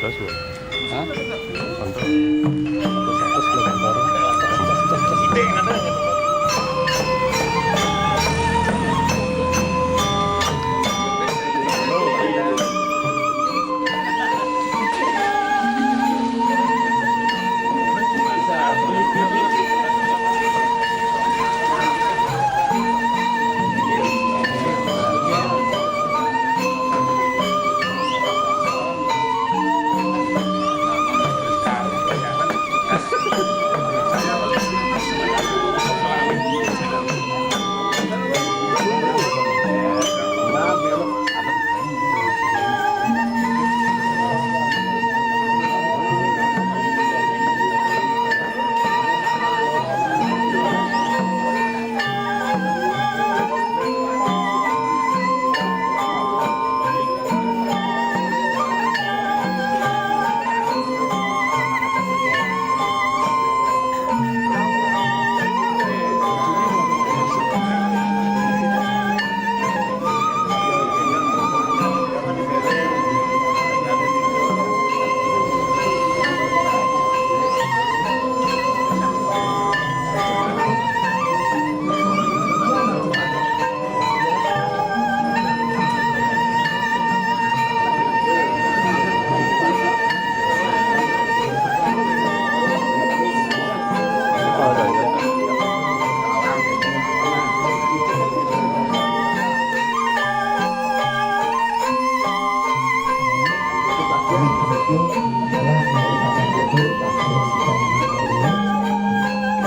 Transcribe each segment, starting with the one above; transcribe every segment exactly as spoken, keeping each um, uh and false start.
Hah?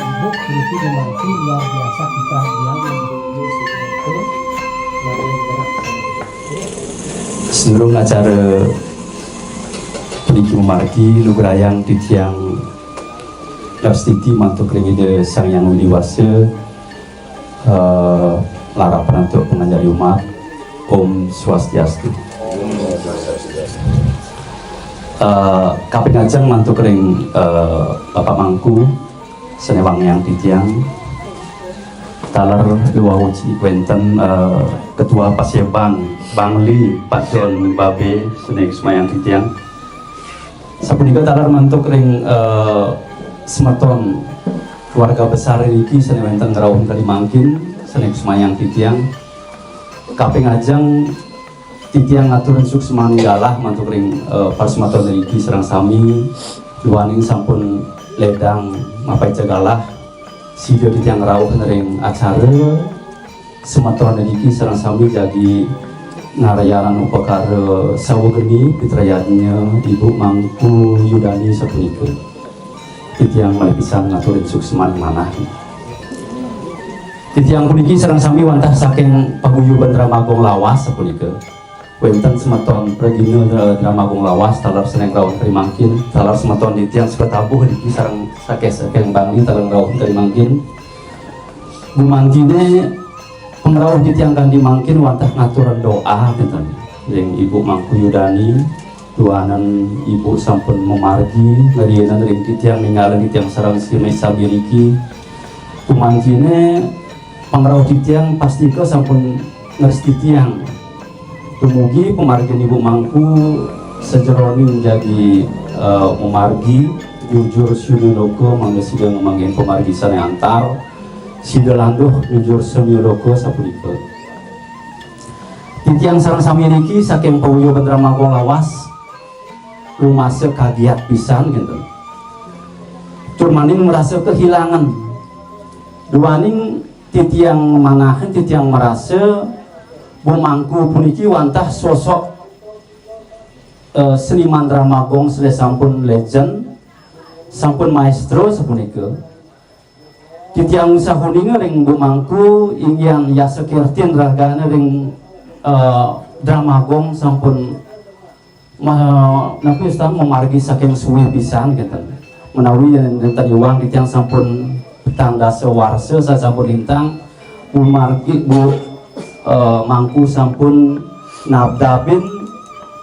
Ibu, ini memang luar biasa kita yang menunggu seperti itu. Mari kita Sedurung acara puniki mamargi, lugrayang titiang ngastiti mantuk ring Ida Sang Hyang Widhi Wasa, eh, larapan antuk panganjali umat. Om Swastiastu. Eh, kaping ajeng mantuk ring, eh, Bapak Mangku, sané wangiang titiang. Taler duaning wénten, eh, Ketua Paseban, Bangli, Pak Don Babe, sané kusumayang titiang. Sapunika taler mantuk ring, eh, semeton keluarga besar niki sané wénten ngrauh kadi mangkin, sané kusumayang titiang. Kaping ajeng titiang ngaturang suksmaning galah mantuk ring, eh, para semeton niki sareng sami, duaning sampun ledang mapaica galah, sida titiang rauh ring acara, semeton niki sareng sami jagi ngrayanang upakara sawa geni pitrayadnya Ibu Mangku Yudani sapunika. Titiang malih pisan ngaturin suksman manah. Titiang puniki sareng sami wantah saking paguyuban Drama Gong Lawas sapunika. Wénten semeton pragina Dra-, Drama Gong Lawas taler sané ngrauh kadi mangkin, taler semeton titiang sukatabuh niki sareng saking, saking Bangli taler ngrauh kadi mangkin. Gumantiné pangrauh titiang kanti mangkin wantah ngaturang doa kénten ring Ibu Mangku Yudani, duaning Ibu sampun mamargi, ngriinin ring titiang, ninggalin titiang sareng sami, sami niki. Gumantiné pangrauh titiang pastika sampun ngrestiti titiang. Dumugi pamargin Ibu Mangku sajeroning jagi, eh, mamargi, jujur sinuloka, mangda sida ngamanggihin pamargi sané antar, sida landuh jujur sinuloka sapunika. Titiang sareng sami niki saking paguyuban Drama Gong Lawas, rumasa kagiat pisan kénten. Tur malih marasa kahilangan. Duaning titiang manahin, titiang marasa Bu Mangku puniki wantah sosok, eh, seniman drama gong sané sampun legend, sampun maestro sapunika. Titiang sapunika ring Bu Mangku, inggihan yasa kirtin ragané ring, eh, drama gong sampun ma-, napi sami mamargi saking sué pisan kénten. Menawi yén nénten iwang titiang sampun petang dasa warsa sasampun lintang, Bu margi, Bu, eh, Mangku sampun nabdabin,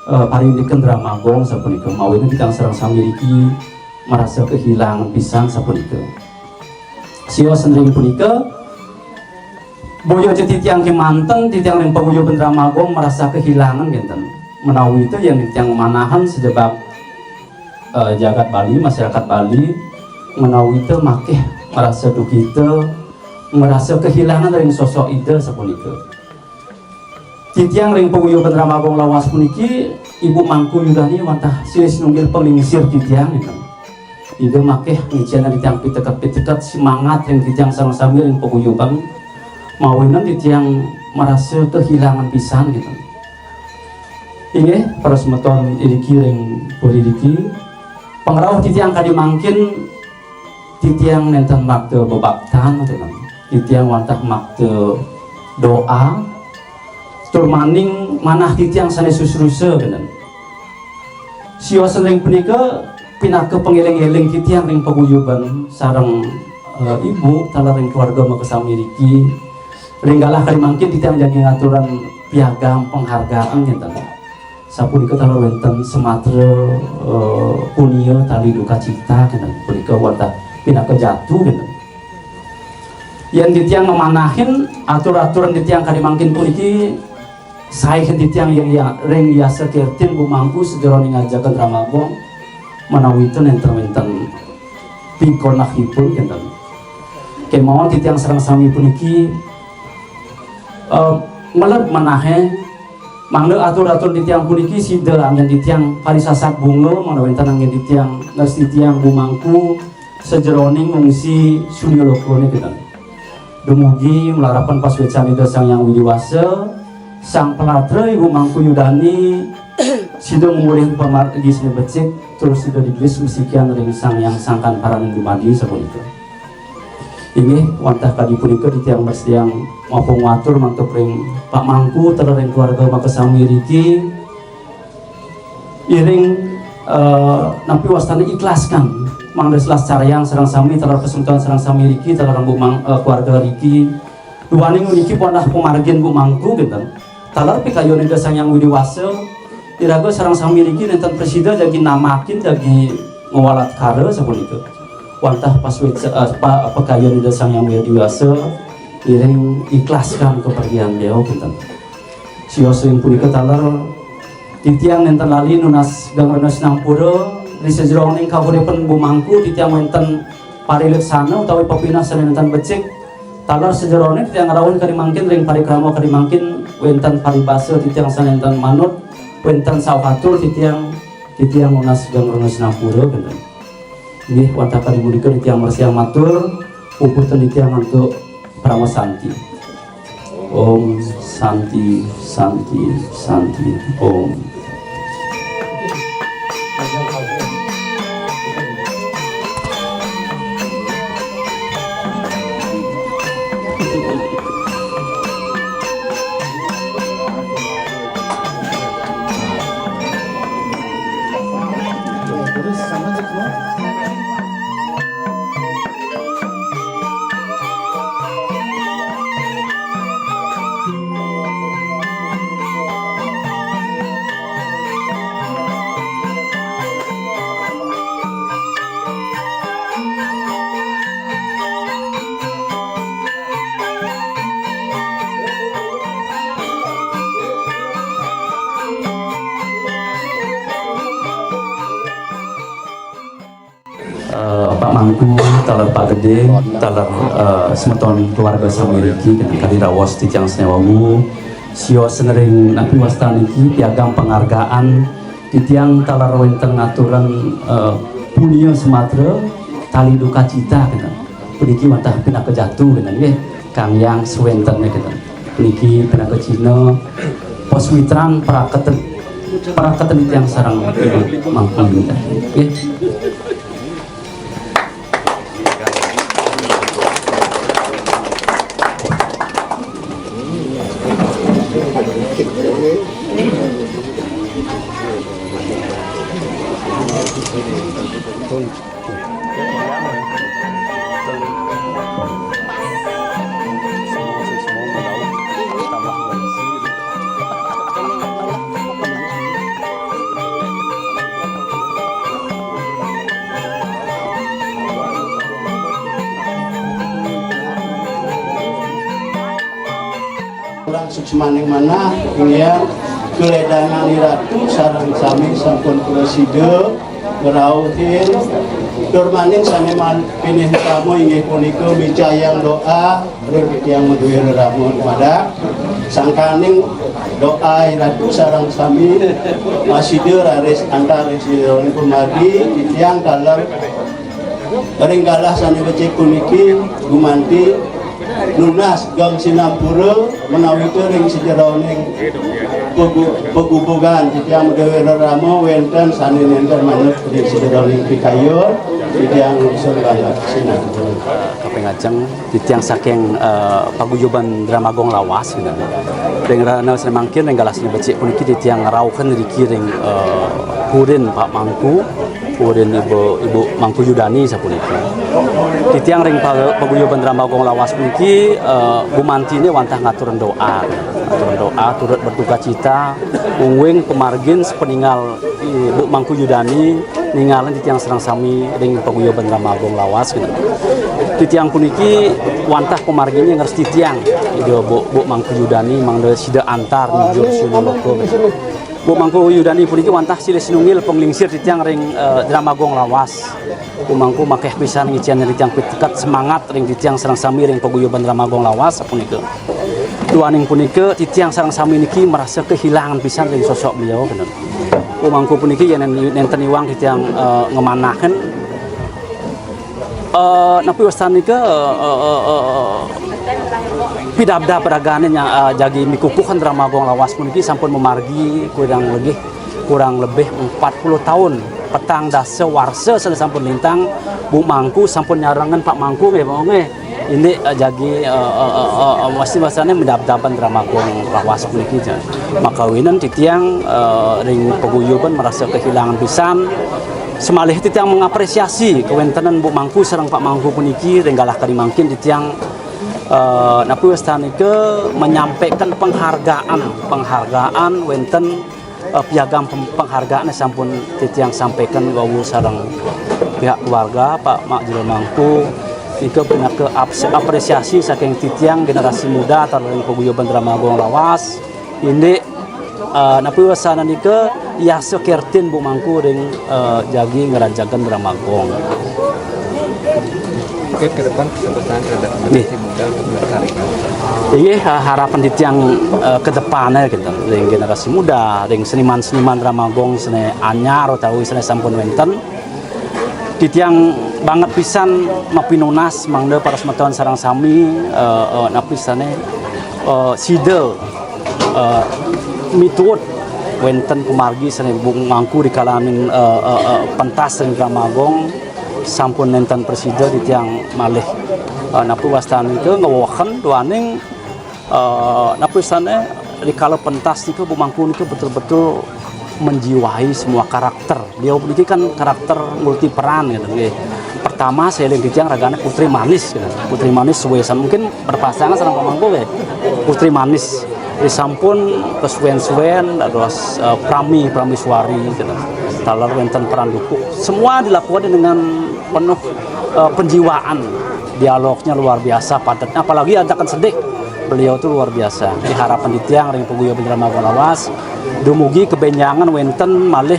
eh, parindikan Drama Gong sapunika. Mawinan titiang sareng sami niki marasa kahilangan pisan sapunika. Sios ring punika, boya ja titiang kémanten, titiang ring paguyuban Drama Gong marasa kahilangan kénten. Menawi ento yén titiang manahan sajebag eh, jagat Bali, masyarakat Bali, menawi ita makéh ngrasa dukita, ngrasa kehilangan ring sosok Ida sapunika. Titiang ring paguyuban Rama Agung lawas puniki, Ibu Mangku Yudani wantah silih sinunggil panglingsir titiang, gitu. Ida makéh ngicén titiang piteket-piteket semangat ring titiang sareng sami ring paguyuban, mawinan titiang marasa kehilangan pisan, gitu. Inggih, para semeton iriki ring puri iriki, pangrauh titiang kadi mangkin, titiang nénten makta bebaktan, gitu. Titiang wantah makta doa, tur maning manah titiang sané susrusa, gitu. Siosan ring punika pinaka pangéling-éling titiang ring paguyuban sareng, eh, ibu taler ring keluarga makasami riki. Ring galah kadi mangkin titiang jagi ngaturang piagam penghargaan, gitu. Sapunika taler wénten sematra, eh, punia tali duka cita, kénten. Punika wantah pinaka jatu, kénten. Yén titiang ngamanahin atur-aturan titiang kadi mangkin puniki, saé titiang ring ya-, ring yasa kirtin Bu Mangku sajeroning ngajagang Rama Agung, menawi ten nénten wénten pikonakipun, kénten. Kémaon titiang sareng sami puniki, eh, meled manahé, mangda atur-atur titiang puniki sida anggén titiang parisasat bunga, mangda wénten anggén titiang ngastitiang Bu Mangku sajeroning ngungsi surya lokané, kénten. Dumugi malarapan pasuécan Ida Sang Hyang Widi Wasa, Sang Palatra Ibu Mangku Yudani, sida ngumulin pamargi sané becik, tur sida digelis masikian ring Sang Hyang Sangkan Paraning Dumadi sapunika. Inggih, wantah kadi punika titiang mresiang mapangatur mantuk ring Pak Mangku, taler ring keluarga makasami riki. Iring, eh, napi wastané ikhlaskan, mangda selas carayang sareng sami, taler pasemeton sareng sami riki, taler Bu Mang-, eh, keluarga riki. Duaning puniki ponah pamargin Bu Mangku, kénten. Taler pikayun Ida Sang Hyang Widi Wasa, iraga sareng sami niki nénten prasida jagi namakin, jagi ngwalatkara sapunika. Wantah pasuéca-, eh, pa-, pikayun Ida Sang Hyang Widi Wasa, iring ikhlaskan kapergian beliau, kénten. Sios ring punika taler titiang nénten lali nunas geng rena sinampura, ri sajeroning kauripan Bu Mangku titiang wénten parilaksana utawi pepineh sané nénten becik, taler sajeroning titiang ngrauhin kadi mangkin ring parikrama kadi mangkin wénten paribasa titiang sané nénten manut, wénten saukatur titiang, titiang nunas geng rena sinampura, kénten. Inggih, wantah kadi punika titiang mresiang matur, puputang titiang antuk parama santi. Om Santi, Santi, Santi, Om. Eh, Pak Mangku, taler Pak Gedé, taler, eh, semeton keluarga sami riki, kadi raos titiang sané wau, sios ring napi wastan niki piagam penghargaan titiang taler wénten ngaturan, eh, punia sematra tali duka cita, kénten. Puniki wantah pinaka jatu, kénten, nggih. Kang Hyang sawénténné, kénten. Niki pinaka cihna pasawitran paraketen, paraketen titiang sareng Ibu Mangku, kénten. Nggih. Kurang suksmaning manah, inggih, kaledangan Iratu sareng sami sampun prasida Rauhin, tur maning sané man-, pinih rama inggih punika micayang doa ring titiang madué rerama dumadak. Sangkaning doa Ratu sareng sami masida raris antar ring sida pamargi, titiang taler ring galah sané becik puniki gumanti nunas geng sinampura menawi ring sajeroning pegu-, pegubugan titiang madué rerama wénten sané nénten manut ring sajeroning pikayun titiang ngusung galah sinampura. Kaping ajeng titiang saking, eh, paguyuban Drama Gong Lawas, gitu. Ring rahina sané mangkin ring galah sané becik puniki titiang ngrauhin riki ring, eh, purin Pak Mangku. Purin Ibu, Ibu Mangku Yudani sapuniki. Titiang ring pa-, paguyuban Drama Gong Lawas puniki, eh, gumantiné wantah ngaturang doa. Ngaturang doa turut berduka cita, mungguing pamargin sapaninggal Ibu Mangku Yudani ninggalin titiang sareng sami ring paguyuban Drama Gong Lawas, gitu. Titiang puniki wantah pamarginé ngrestiti titiang, Ibu, Bu Mangku Yudani mangda sida antar nuju Suna Loka, gitu. Bu Mangku Yudani puniki wantah silih sinunggil panglingsir titiang ring, eh, Drama Gong Lawas. Bu Mangku makéh pisan ngicén ring titiang piteket semangat ring titiang sareng sami ring paguyuban Drama Gong Lawas sapunika. Duaning punika titiang sareng sami niki marasa kehilangan pisan ring sosok beliau, kénten. Bu Mangku puniki yén nénten iwang titiang, eh, ngamanahin Eh, napi wastan nika, eh, eh, eh, eh, pidabdab ragané nya, eh, jagi mikukuhan Drama Gong Lawas puniki sampun mamargi kurang lebih, kurang lebih empat puluh taun. Petang dasa warsa sané sampun lintang, Bu Mangku sampun nyarengin Pak Mangku nggih, Pak nggih. Indik, eh, jagi, eh, eh, eh, eh, mesti wastané midabdaban Drama Gong Lawas puniki, jan. Makawinan titiang, eh, ring paguyuban marasa kehilangan pisan. Samalih titiang mengapresiasi kawéntenan Bu Mangku sareng Pak Mangku puniki ring galah kadi mangkin titiang, eh, napi wastanika menyampaikan penghargaan, penghargaan wénten, eh, piagam pem-, penghargaan sampun titiang sampaikan wau sareng pihak keluarga Pak Mak Jero Mangku nika pinaka aps-, apresiasi saking titiang generasi muda taler ring paguyuban Drama Gong Lawas. Indik, eh, napi wasana nika yasa kertin Bu Mangku ring, eh, jagi ngrajagang Drama Gong. Mungkin ke depan pesan-pesan terhadap generasi muda untuk melestarikan. Inggih, eh, harapan titiang, eh, ke depannya gitu, ring generasi muda, ring seniman-seniman Drama Gong sané anyar utawi sané sampun wénten. Titiang banget pisan mapinunas mangda para semeton sareng sami, eh, eh, napi sané, eh, sida, eh, mituut wénten pamargi sané Bu Mangku ri kalaning, eh, eh, eh, pentas ring Drama Gong sampun nénten prasida titiang malih, eh, napi wastanika ngwewahan duaning Eh, napi sané rikala pentas nika Bu Mangku nika betul-betul menjiwai semua karakter. Beliau niki kan karakter multi peran gitu nggih. Pertama, saya éling titiang ragané Putri Manis gitu. Putri Manis suwé san-, mungkin berpasangan sareng Pak Mangku nggih. Putri Manis. Risampun kesuwén-suwén dados, eh, Prami, Prami Suwari gitu. Taler wénten peran Dukuh. Semua dilakukan dengan penuh, eh, penjiwaan. Dialognya luar biasa padatnya, apalagi antakan sedih. Beliau tuh luar biasa. Jadi harapan titiang ring paguyuban Drama Gong Lawas, dumugi kabenjangan wénten malih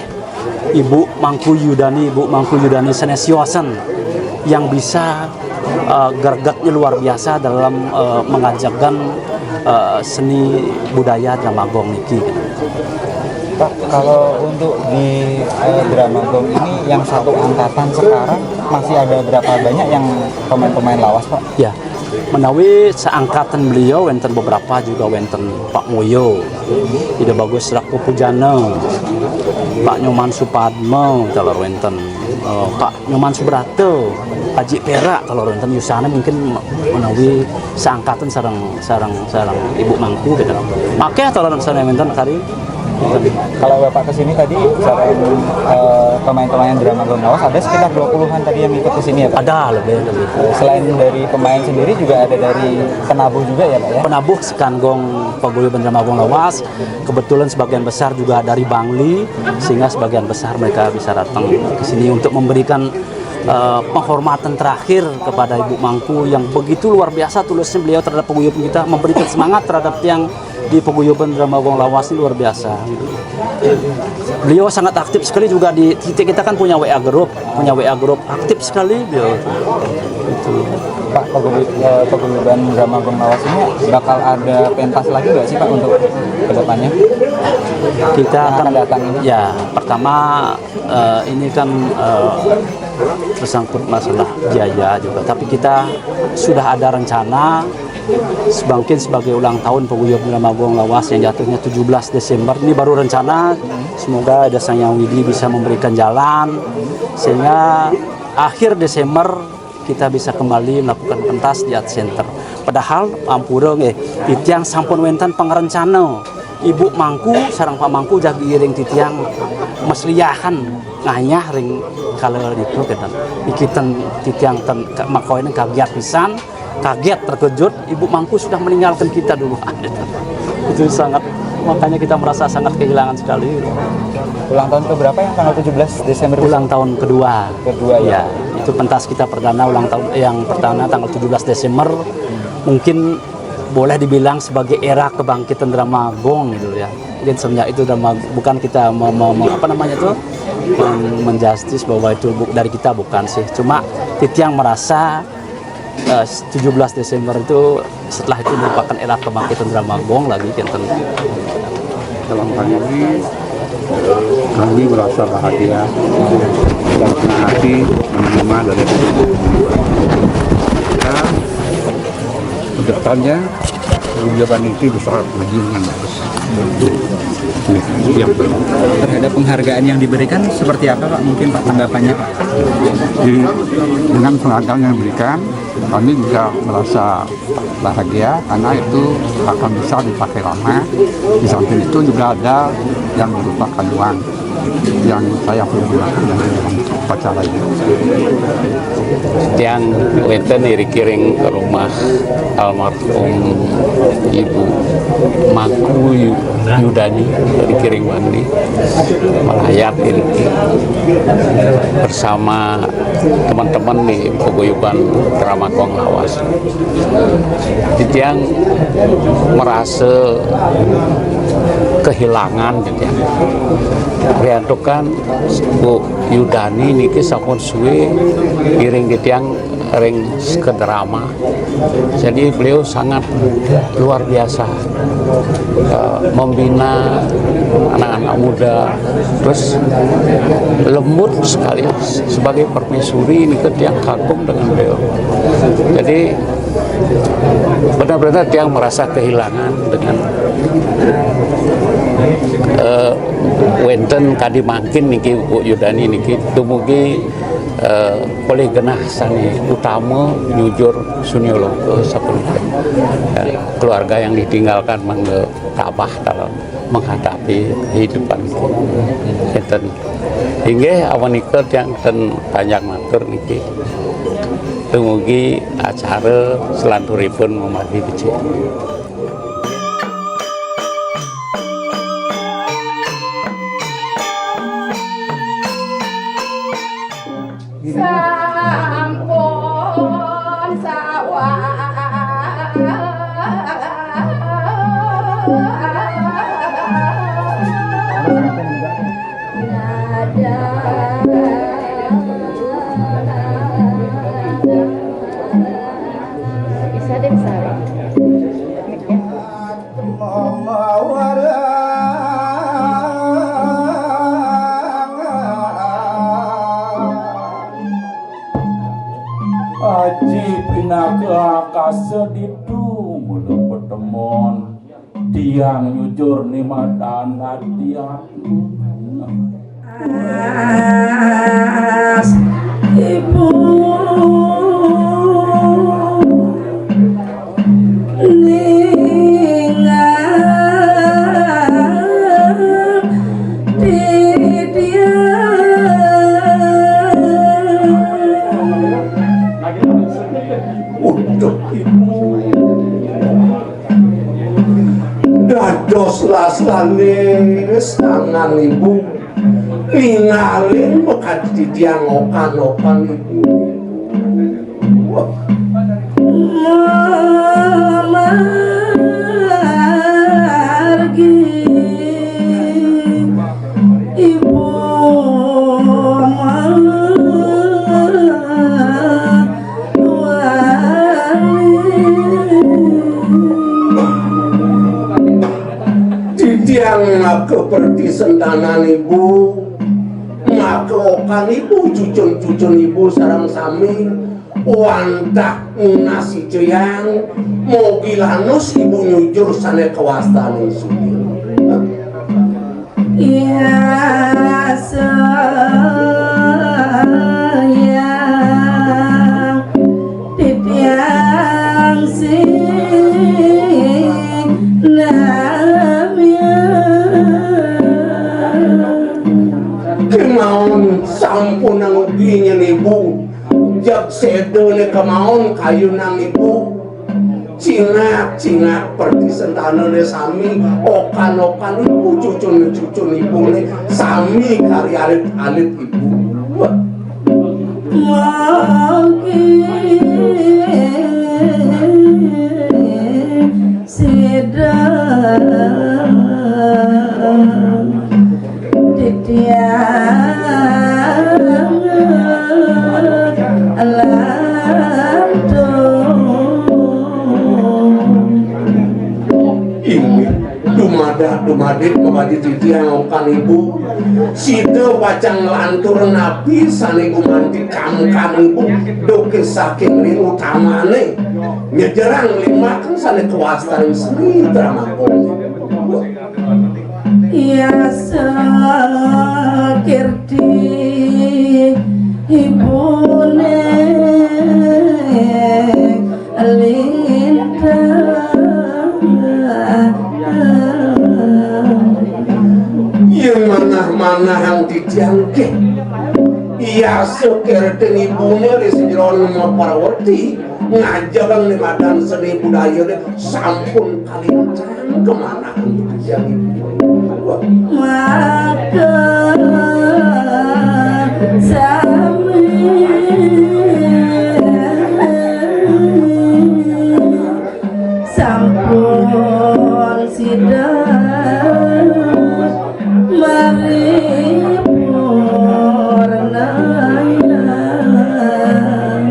Ibu Mangku Yudani, Ibu Mangku Yudani sanés siosan yang bisa, eh, gregetnya luar biasa dalam, eh, mengajarkan, eh, seni budaya Drama Gong niki. Pak, kalau untuk di, eh, Drama Gong ini yang satu angkatan sekarang masih ada berapa banyak yang pemain-pemain lawas, Pak? Ya, menawi seangkatan beliau wénten beberapa juga wénten Pak Moyo, Ida Bagus Raka Pujana, Pak Nyoman Supadma, taler wénten, eh, Pak Nyoman Subrata, Haji Perak, taler wénten yusana mungkin menawi seangkatan sareng, sareng, sareng Ibu Mangku gitu. Akéh taler sané wénten kari. Kalau Bapak ke sini tadi, sareng, eh, pemain-pemain Drama Gong Lawas, ada sekitar dua puluhan tadi yang ikut ke sini ya, Pak? Ada, lebih, lebih. Selain dari pemain sendiri juga ada dari penabuh juga ya, Pak, ya? Penabuh saking Gong Paguyuban Drama Gong Lawas, kebetulan sebagian besar juga dari Bangli, sehingga sebagian besar mereka bisa datang ke sini untuk memberikan Eh, penghormatan terakhir kepada Ibu Mangku yang begitu luar biasa tulusnya beliau terhadap paguyuban kita, memberikan semangat terhadap tiang di paguyuban Drama Gong Lawas ini luar biasa. Beliau sangat aktif sekali juga di titik kita kan punya W A group, punya W A group aktif sekali beliau. Itu. Pak, paguyuban Drama Gong Lawas ini bakal ada pentas lagi nggak sih, Pak, untuk kedepannya? Kita akan datang ini. Ya, pertama, eh, ini kan, eh, tersangkut masalah biaya juga, tapi kita sudah ada rencana sebangkin sebagai ulang tahun paguyuban Drama Gong Lawas yang jatuhnya tujuh belas Desember. Ini baru rencana, semoga ada Sang Yang Widi bisa memberikan jalan sehingga akhir Desember kita bisa kembali melakukan pentas di Art Center. Padahal ampura nggih, titiang sampun wénten pangarencana. Ibu Mangku sareng Pak Mangku jagi iring titiang mesliahan ngayah ring kala niku kénten. Ikitan titiang ten makoyne kaget pisan, kaget terkejut, Ibu Mangku sudah meninggalkan kita duluan. Itu sangat, makanya kita merasa sangat kehilangan sekali. Ulang tahun keberapa yang tanggal tujuh belas Desember? Ulang tahun kedua. Kedua, ya. Ya, itu pentas kita perdana ulang tahun yang pertama tanggal tujuh belas Desember. Mungkin boleh dibilang sebagai era kebangkitan Drama Gong gitu ya. Mungkin semenjak itu drama bukan kita me- me- me- apa namanya tuh men- menjustis bahwa itu bu- dari kita, bukan sih. Cuma titiang merasa eh, tujuh belas Desember itu setelah itu merupakan era kebangkitan Drama Gong lagi, kénten. Dalam hal ini, kami merasa bahagia dan senang hati menerima dari kita. Kedepannya, kegiatan itu besar lagi yang bagus. Yang Terhadap penghargaan yang diberikan seperti apa, Pak? Mungkin, Pak, tanggapannya, Pak? Jadi, dengan penghargaan yang diberikan, kami juga merasa bahagia karena itu akan bisa dipakai lama. Di samping itu juga ada yang berupa kandungan yang saya pergunakan dalam upacara ini. Tiang wénten iring-iring ke rumah almarhum Ibu Mangku Yu- Yudani, iring-iring mangkin melayat ini bersama teman-teman di paguyuban Drama Gong Lawas. Titiang merasa kehilangan titiang. Riantukan Bu Yudani niki sampun suwe iring titiang ring sekedrama. Jadi beliau sangat luar biasa eh, membina anak-anak muda, terus lembut sekali sebagai permaisuri ini ke tiang kagum dengan beliau. Jadi benar-benar tiang merasa kehilangan dengan eh, wénten kadi mangkin niki Bu Yudani niki dumugi eh, polih genah sané utama nyujur Sunyola sapunika. Ya, keluarga yang ditinggalkan mangga tabah dalam menghadapi kehidupan. Enten inggih awanika tiang ten panjang matur niki. Dumugi acara selanturipun memargi becik. Sampun sawah. Bisa deh, Sarah. Aji pinaka akasa ditu mula patemon, tiang nyujur nimadan adian. Ibu ningal didian. Uduh, ibu. Dados lasane tangan ibu. Ningalin makadi titiang okan-okan ibu. Wah. Mamargi ibu mawali. Titiang maka perti sentanan ibu, maka okan ibu, cucun-cucun ibu sareng sami wantah nunas icayang, mogi lanus ibu nyujur sane kawastanin sugih. Iya sayang titiang sinamya. Kemaon sampun ugi nyen ibu. Jeg sedane kemaon kayunan ibu. Cingak-cingak perti sentanane sami, okan-okan ibu, cucun-cucun ibune sami kari alit-alit ibu. Wah. Mogi sida titiang lantung. Inggih, dumadak dumadik mabadi titiang okan ibu. Sida pacang nglantur napi sane gumanti kamkam ibu, duke saking ring utamane nyejerang limaken sane kawastanin seni drama. Yasa kirti ibune lintang. Yen manah-manahang titiang ke. Yasa kirtin ibune ri sajeroning maparwerti ngajarang ni madan seni budayane sampun kalintang kemana untuk titiang ibu. Maka sami sampun sida maripurnayang.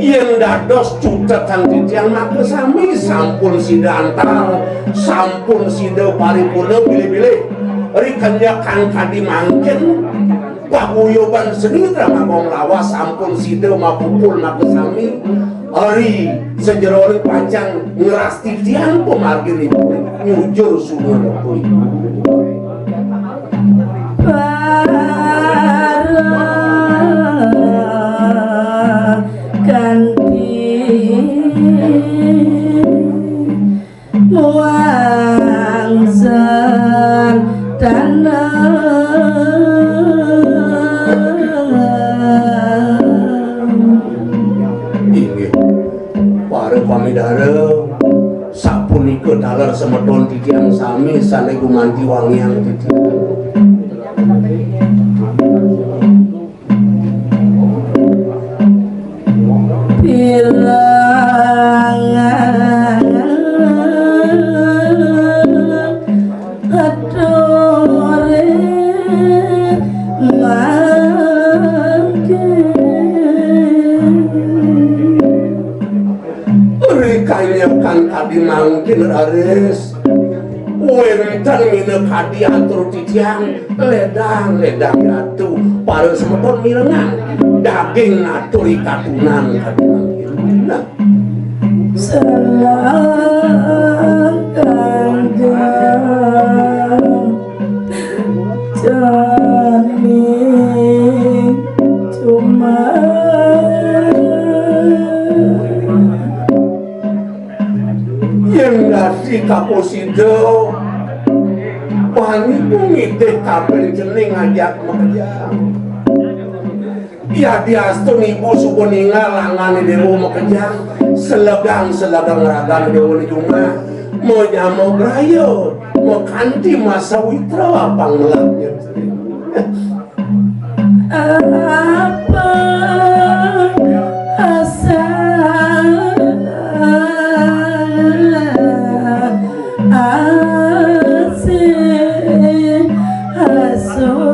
Yen dados cutetang titiang maka sami sampun sida antar, sampun sida paripurna bilih-bilih. Rikanya kang kadi mangkin, paguyuban seni drama gong lawas sampun sida mapupul maka sami. Ari sajeroning pacang ngrastiti titiang pamarginipun nyujur sumuripun. Para kanti muang sentana. Inggih. Para pamidara, sapunika taler semeton titiang sami sane gumanti wangiang titiang. Pirang atore mangke. Rikanya kang kadi mangkin raris. Wenten minakadi atur titiang, ledang, ledang ratu, para semeton mirengang, daging aturi katunan kadi mangkin. Nah. Salah kanjeng jani cuma. Yen dadi kaposida, wani pun ngidih kapencening ngajak makejang. Yadiastun ibu suba ningal angane dewa makejang, selegang-selegang ragane dewa di jumah, menyama braya, makanti masawitra apang melahnya. Apa asal asih asuh.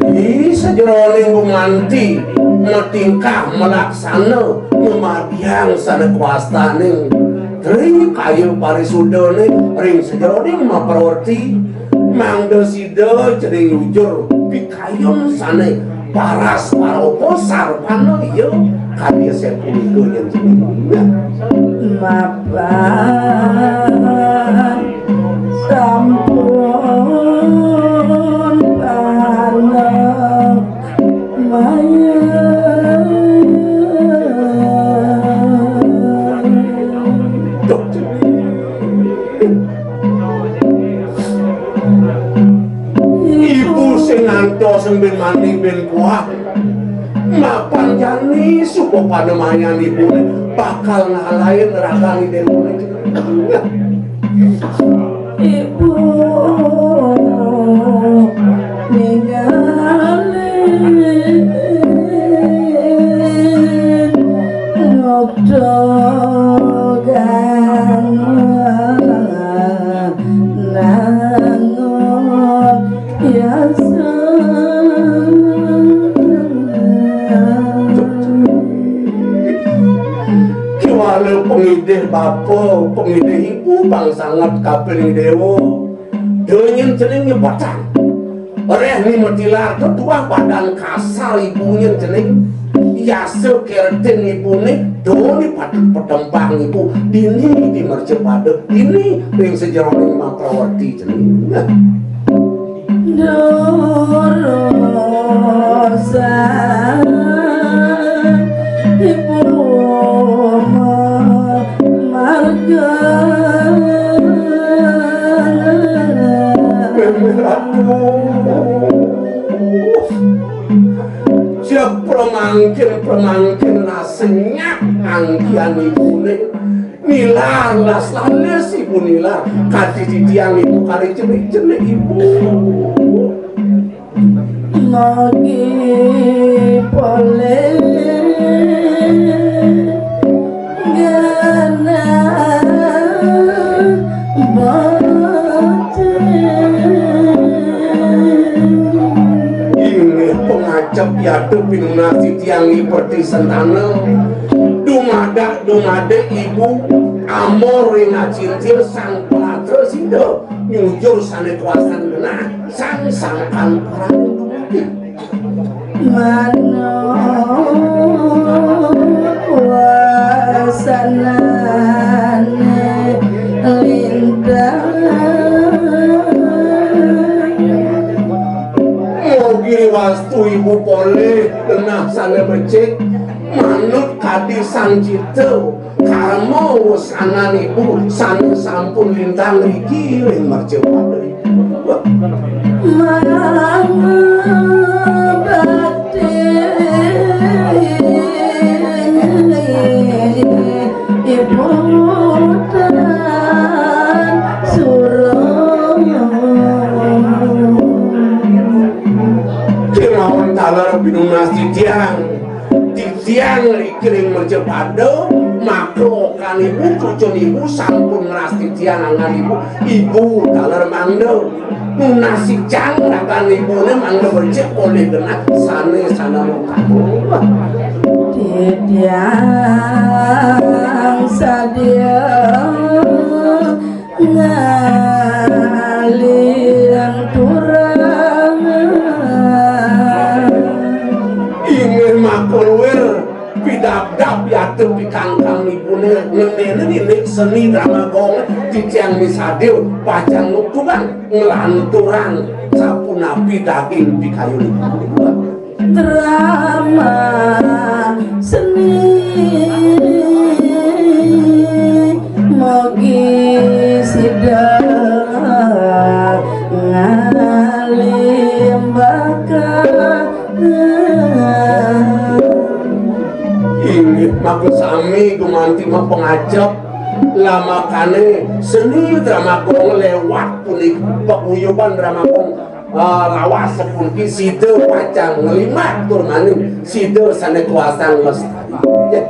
Di sajeroning gumanti, matingkah, malaksana, mamargiang sané kawastaning Tri kaya parisudané ring sajeroning maprawerti, mangda sida cening nyujur pikayun sané paras parapa sarpana iya kadi asepunika nyen cening. Mapan sampun panek maya. Ibu sing ngantos sing ben mani ben kuat. Mapan jani suba panemayan ibuné bakal ngalahin ragan idéwané. Ibu ningalin nuktogan nangun yasa. Kéwala pangidih bapa, pangidih ibu, pang sanget kapining déwa. Da nyen cening nyebatan. Réh ni matilar, ketuah badan kasar ibu nyen cening. Yasa kertin ibuné, da ni patut patempang ibu. Dini di mercapada, dini ring sajeroning maprawerti cening. Durus ibu marga. Siap pramangkin, pramangkin rasa nyap anggihan ibuné. Nilar, las-lalis ibu nilar. Kadi titiang ibu kari cenik-cenik ibu. Magi polih ganang bati. Inggih pangajap yata pinunas titiang Iperti Sentana. Dumadak, dumadik ibu amor ring acintil sang palatra sida nyujur sané kawasan genah sang sangkan parani dumugi. Manuk wasanané lintang. Mugi wastu ibu polih genah sané becik manut kadi sang cita. Karma wasanan ibu sané sampun lintang riki ring mercapada. Mangabakti ibu tan surung. Kémaon taler pinunas titiang. Titiang riki ring mercapada, maka okan ibu, cucun ibu sampun ngrastitiang angan ibu. Ibu taler mangda nunas icang ragan ibuné mangda becik polih genah sané sana makamu. Titiang sadia ngalinturang. Inggih maka luir pidabdab yata pikangkang ibuné ngenénin indik seni drama gong titiang misadia pacang nuktugang nglanturang sapunapi daging pikayun ibu. Drama seni mogi sida ngalimbaka. Inggih maka sami gumanti mapangajap Lah makané seni Drama Gong lewat puniki, paguyuban Drama Gong, ah, lawas sapuniki sida pacang nglimah tur maning sida sané kuasang lestari. Ya.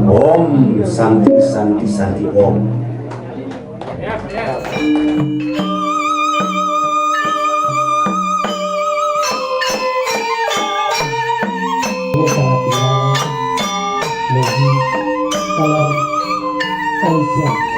Om Santi Santi Santi Om. Ini sangat tenang, lagi, kalau saya